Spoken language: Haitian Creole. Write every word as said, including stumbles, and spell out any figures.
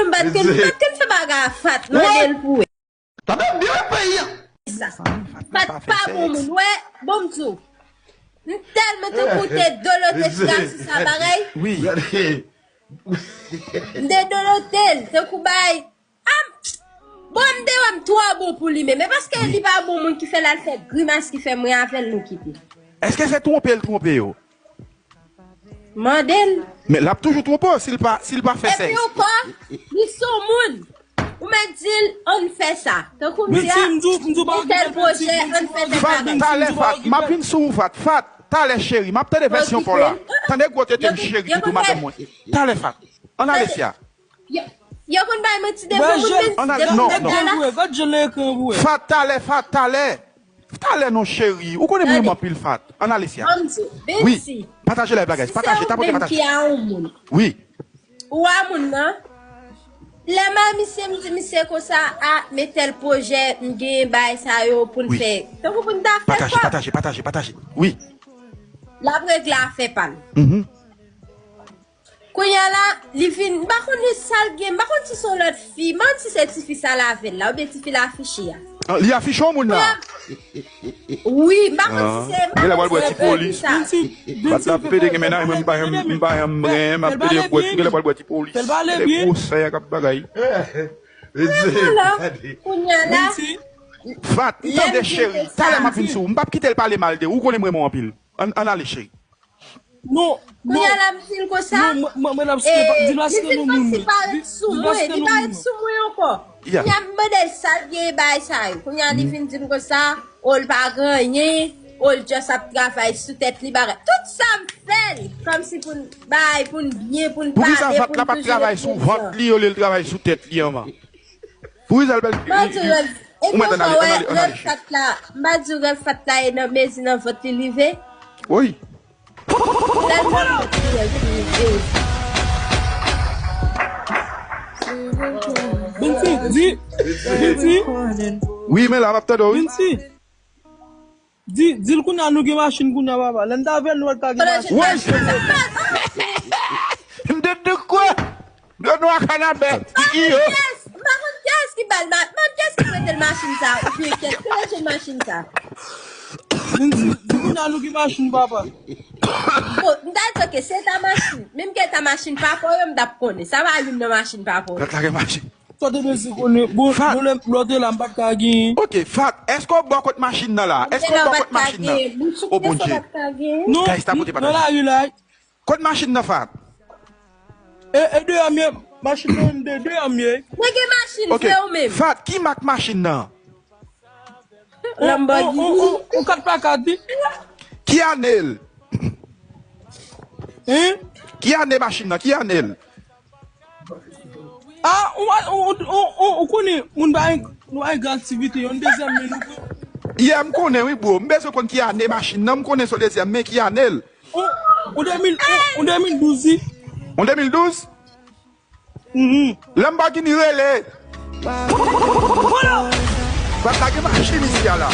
M pa t konn, m pa t konn fè bagay a Fat, mande l pou wè. Tande m byen, peyi a. Sa. Fat pa bon moun, wè, bon m di w. M tèlman tankou te dolote sou sa bagay. Wi. M te dolote l, tankou bay. Ah, bon, m te wè m twò bon pou li menm. E paske li pa bon moun ki fè l al fè grimas ki fè mwen avè l nou kite. Èske se twonpe l twonpe yo? Mande l. Men l ap toujou twonpe w si l pa, si l pa fè sèks. Epi ankò, li se yon moun. Ou mèt di l, ann fè sa. Tankou m di a, gen tèl pwojè, ann fè tèl bagay. Fat, talè Fat, m ap vin sou ou Fat. Fat, talè cheri, m ap tande vèsyon pa w la. Tande gwo tete m cheri ki tou madanm mwen. Talè Fat, ann ale fia. Yo, yo konn bay manti devan moun menm. Ann ale, non, non. Fat, talè, Fat, talè. Talè non cheri, ou konnen m renmen anpil Fat. Ann ale fia. Wi, pataje live la guys, pataje, tapote pataje. Wi. Ou a moun nan. Lè m a misye, m di misye konsa, a, men tèl pwojè, m gen bagay sa yo pou n fè. Tankou pou n ta fè kòb. Pataje, pataje, pataje, pataje. Wi. L ap regle afè pa l. Mhm. Kounye a la, li vin, m pa konn sa l gen, m pa konn si se yon lòt fi, m pa konn si se tifi sa l avè l la, oubyen tifi l afiche a. Ah, li afiche yon moun la? Wi, m pa konn si se, m pa konn si se vre sa. Bat la pede gen mennaj mwen, m pa janm, m pa janm renmen, m ap pede bwè, m genlè pral bwè ti polis. Se gwosè a k ap bagay. Kounye a la. Fat, m tande cheri, talè m ap vin sou ou, m p ap kite l pale mal de ou, ou konnen m renmen w anpil. Ann, ann ale cheri. Non, non. Kounye a la, m di l konsa. Non, mwen, mwen, mwen ap site pa, di l pa site non moun mwen. Li vin parèt sou mwen, li parèt sou mwen ankò. Kounye a m mande l sa l gen bagay sa yo. Kounye a li vin di m konsa, o l pa gen anyen, o l just ap travay sou tèt li bagay. Tout sa m fè l, kòmsi pou n bay, pou n byen, pou n pale, pou n toujou ret prezan. Poukisa Fat la pa t travay sou vant li olye l travay sou tèt li anvan? Pou Rizal bèl. M pa di rèv, e ou mèt ann ale, ann ale, ann ale, cheri. Fat la, m pa di rèv Fat la e nan mezi nan vant li rive. Wi. Tèlman m di rèv li rive. Binti, di, Binti. Wi, men la, m ap tande w, wi. Binti. Di, di l kounye a nou gen machin kounye a, papa. Lè n t avè l, nou pa t ka gen machin. Wi. M te di kwè? Yo nou a kanabè. Yo. M pa konn kiyès, m pa konn kiyès ki ba l ma-, m pa konn kiyès ki prete l machin sa, oubyen kiyès ki rejwenn machin sa. Di, di kounye a nou gen machin, papa. Bon, m ta di, ok, se ta machin. Menm ke ta machin papa w yo, m t ap konnen. Sa pa youn nan machin papa w yo. Lòt la gen machin. Sa te bezwen konnen. Bon, bon, lè, lè w te la, m pa t ka gen. Ok, Fat, èske w bò kot machin nan la? Èske w bò kot machin nan? O Bondye. Non, nan lari la. Kot machin nan, Fat? E, e deyò m ye, machin nan de, deyò m ye. Mwen gen machin vre ou menm. Ok, Fat, ki mak machin nan? Lamborghini. On, on, on, on kat pa kat, wi. Ki ane l? Hein? Ki ane machin nan? Ki ane l? Ah, ou, ou, ou, ou, ou konnen, moun pa gen, nou pa gen gran aktivite, yon dezyèm men nou pran. Yeah, m konnen, wi, bro. M bezwen konn ki ane machin nan, m konnen se yon dezyèm men, ki ane l? On, on de mil, on, on de mil douz, wi. On de mil douz? Mhm. Lamborghini rele. Fat la gen machin isi a la.